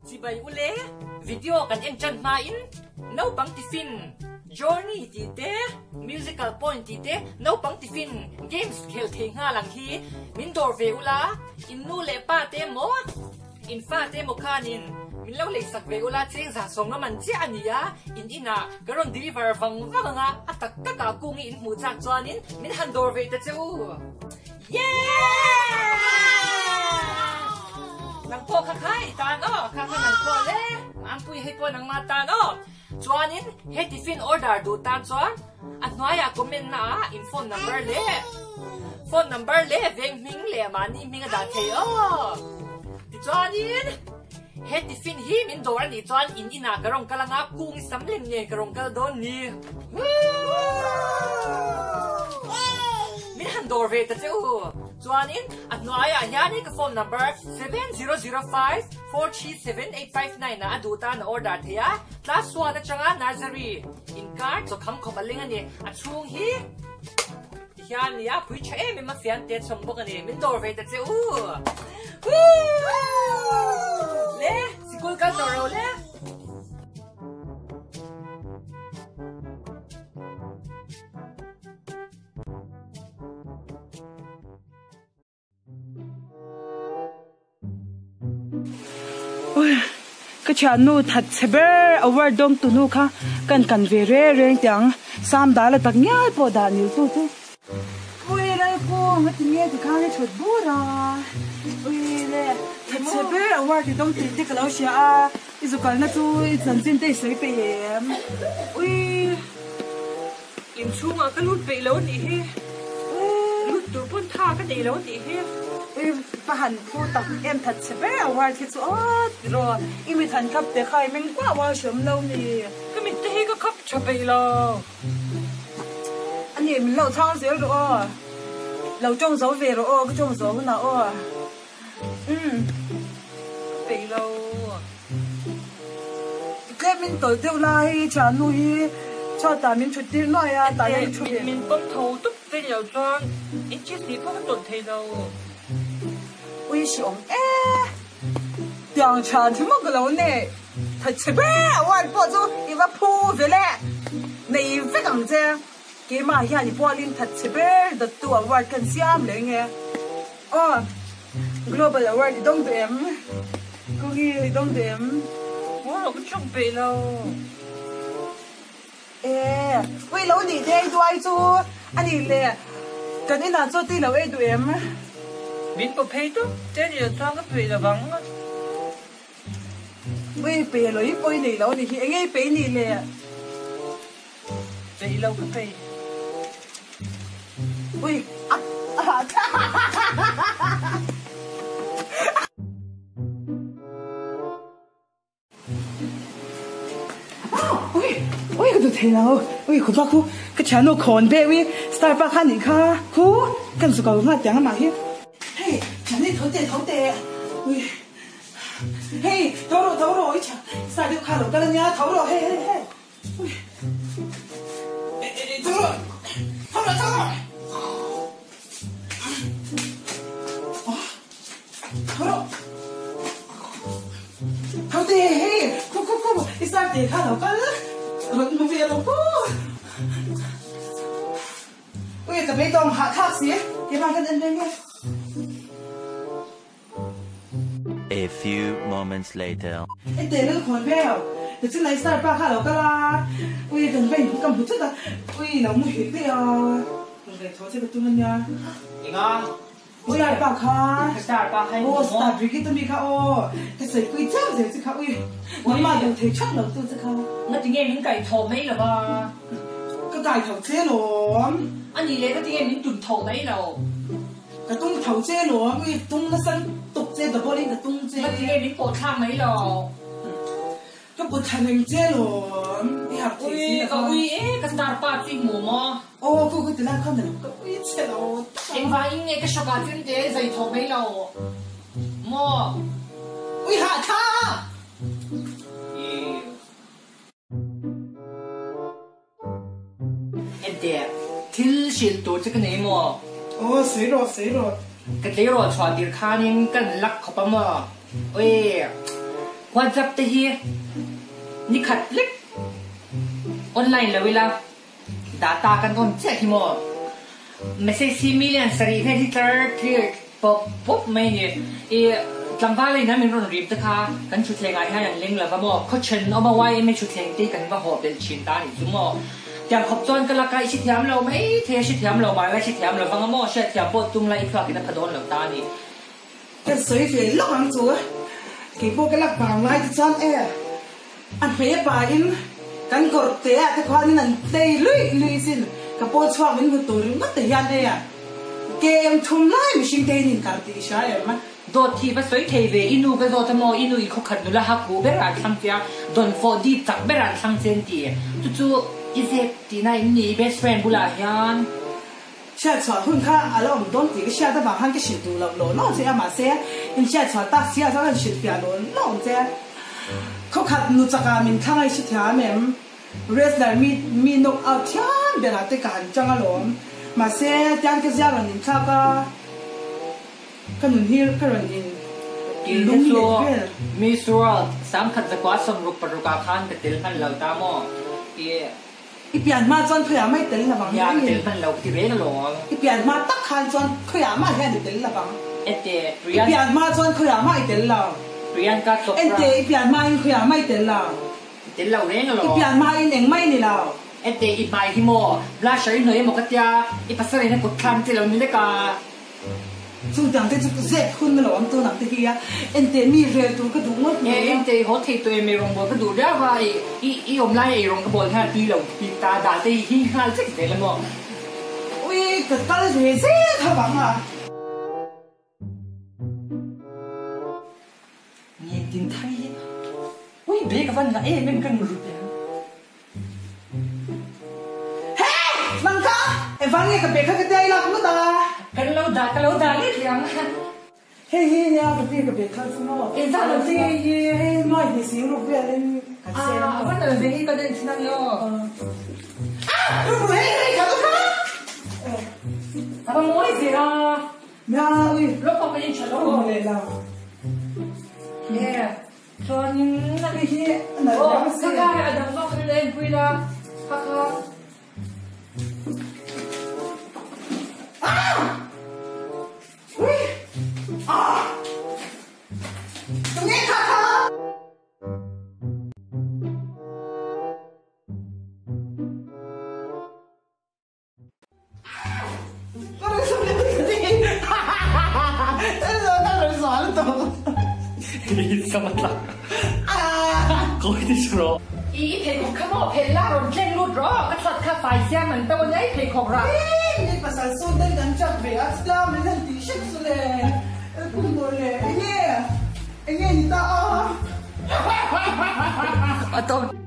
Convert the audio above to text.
Chibai ule, video kan en tan hmain naupang tiffin journey tih te, musical point tih te, naupang tiffin games khel thei nghal ang hi min dawr ve ula, in nu leh pa te emaw, in fa te emaw khanin min lo leisak ve ula cheng zah sawng a man chiah a ni a, in inah ka rawn deliver vang vang ang a, a tak takah kung i in hmuh chak chuanin min han dawr ve ta che u. Nang pawh kha kha i tan aw, kha kha nang pawh le, Mampui hei pawh nangmah tan aw. Chuanin he tiffin order duh tan chuan a hnuaiah comment na ah in phone number leh phone number leh veng hming leh mahni hming a dah thei aw. Tichuanin he tiffin hi min dawr a nih chuan in inah ka rawn kal anga kung i sam lem nen ka rawn kal dawn ni. Min han dawr ve ta che u. Chuanin a hnuaiah hianin ka phone number 7005437859 ah a duh tan a order thei a. Class one atanga nursery inkar chawkham khawp a leng a ni. A chhung hi tihian nia pui tha em em a fian te chhawm bawk a ni. Min dawr ve ta che u. Le sikul kal tawh ro le. Ka thiannu that chhe ber award dawng tu nu kha kan kan ve reng reng tiang sam dal a tak ngial pawh dah nil tu chu. Ui Lalkung a ti nge ti khan i thut bur a ui le that chhe ber award i dawng tih te ka lo hria a i zu kalna chu i chanchin te i sawi peih em ui. Inchhungah ka lut peih lo anih hi, lut tur pawn tha ka nei lo anih hi. I va han phu tak em that chhe ber award hi chu aw tiraw i mit han khap te kha i meng kuah uar hriam lo ni. Ka mit te hi ka khap tha peih lo. A ni min lo chhang zel rawh aw, lo tawng zo ve rawh aw ka tawng zo hunah aw. Umm ka peih lo. Tlem min tawlh deuh lai hi thiannu hi chhuatah min thut tir nuai a tah hian i thu ve. Min pawm tho tup ve ni lo chuan inches tih pawh ka tawlh thei lo. Ui hre awm e. Tiang thian hi maw ka lo nei. Tha chhe ber award pawh chu i va phu ve le. Nei vek ang che. Keimah hian i pualin that chhe ber dawttu award kan siam leh nge. Aw Global award i dawng duh em? Kungi i dawng duh em? Aw ka chawk peih lo. E ui lo nih te ei duai chu a nih le kan inah chaw tui lo ei duh em? Min paw phei tawp te ni lo chuan ka peih lo vang. Ui pe lo i pawi nei lo a nih hi enge i peih nih le? Peih lo ka peih. Ui a Ui ui ka duh thei lo ui khu pa khu ka thiannu khawn ve ui star pa kha nih kha khu kan zu ko nghal tiang amah hi hei thiannu tho teh tho teh ui hei tho rawh tho rawh i thian star deuh kha lo kal ania tho rawh hei hei hei. A few moments later. Ente lal khawn vel tichin ai star pa kha lo kal a ui kan va in ka hmu thut a ui lo mu hil daih a rawn ngaih thaw che ka tum ania Enga ui star pa kha ka star pa kha aw star Brigitte ami kha aw ka sawi pui chauh zel che kha ui nangmah duh thei thak lo tu che kha. Nga tinge min kaih thaw mai lo va. Ka kai tho che lawm. Ani leh nga tinge min tum tho mai lo. Ka tung tho che lawm i tung nasa lutuk che double in ka tung che. Nga tinge min pawh thlak mai lo. Ka put thla reng che lawm i harh thei si lo. Ka ui e ka star pa chu i hmu maw? Aw ku ku ti lai khan na lo ka ui che lo tak a. Engvangin nge ka shock ah chuan te zai tho mai lo maw? Ui hah tha! Enteh, thil hrilh tur che ka nei maw? Aw, sawi rawh, sawi rawh. Ka tleirawl chhuah tir khanin kan lak khawp a maw? Ui, WhatsApp te hi ni khat lek online lo ila data kan on chiah hi maw message hi million sarih vel hi tlar clear pawp pawp mai a ni. I tlangval in a min rawn rip te kha kan thutthleng ah hian an leng lova maw khaw then awm a yma thutthleng te hi kan va haw belh thin ta a nih chu maw. Tiang khawp chuan ka laka i hrethiam lo mai thei a hrethiam lo mahla i hrethiam lo vang a maw hriatthiam pawh tum la i thluak in a pha dawn lo ta a ni. Ka sawi ve lawk ang chu, kei pawh ka lak vang lai te chuan e a hmei a pa in kan kawr te ah te khuan in an tlei luih luih sin ka pawl chhuak min hmu tur ringawt te hian e kem thum lai mihring te in inkar tih i hria em? Dawt hi va sawi thei ve, i nu ka zawt a maw, i nu i khawkhat nula ha ku ber ah an thlang che a, dawn fawh dip chak ber ah an thlang che an ti, chu chu i zep tihna in ni i best friend bulah hian. Hriat chhuah hun kha a la awm dawn tih ka hriat avang khan ka hrilh duh loh law law che a, mahse in hriat chhuah tak si ah chuan ka in hrilh fiah law law ang che. Khawkhat nu chakah min thlang a i hre thiam em? Wrestler mi mi knock out thiam berah te ka han chang alawm. Mahse tiang ka zia rawn inthlak a, ka nun hi ka rawn in Kei te lung chu let vel. Miss World 1916 ah khan ka tel hman lo ta maw? I. I pian hma chuan khawiah mah i tel lovang. Nia, ka tel hman lo ka ti reng alawm. I pian hma tak khan chuan khawiah mah hian i tel lovang. Ente, I Priyan. pian hma chuan khawiah mah i tel lo. Priyanka Chopra. Ente, i pian hma in khawiah mah i tel lo. I tel lo reng I alawm. pian hma in engmah i ni lo. Ente, i hmai hi maw? Blusher i hnawih emaw ka tia, i pasal in a kut thlan che lo ni lek a. Chutiang te chu zep hun a lo awm tun ang te hi a, enteh mi rel tur ka duh ngawt mai a. Enteh i haw thei tawh em eirawng bawl ka duh riau a, i i awm lai a eirawng ka bawl hian tui lo bik ta dal te hi hi nghal vek zel a maw. Ui ka kal ve zel kha vang a. Ngen tin thar hi ui be ka van ngah em em ka nu rut em. He! Nang kha engvang nge ka be kha ka tia i lak ngawt a? Kan lo dah ka lo dah let leh ang. Hei hi nia ka pi ka be kha chu maw? Engzah lo che hei hi? Hei nuai hnih sing ruk velin kan seng a. A van nal ve hi ka den thin ang e aw. Ah! Ruk hei hei kha ka kha! A va mawi ve a. Nia ui. Lawk pawh ka in tha lo. Ka hmu leh lo. Nge chuanin Hei hi a nalh hle mai si. Kha kha a dang zawk kha la enpui la kha kha. Ah! Ui! Ah! Tunge kha kha? I pheikhawk kha maw phelh la rawn tleng lut rawh ka chhuat kha fai siam an to ania i pheikhawk rah. Mi pasal sawn daih kan chat ve a chutia min han tih hrep chu le kum bawr le enge enge ni ta a.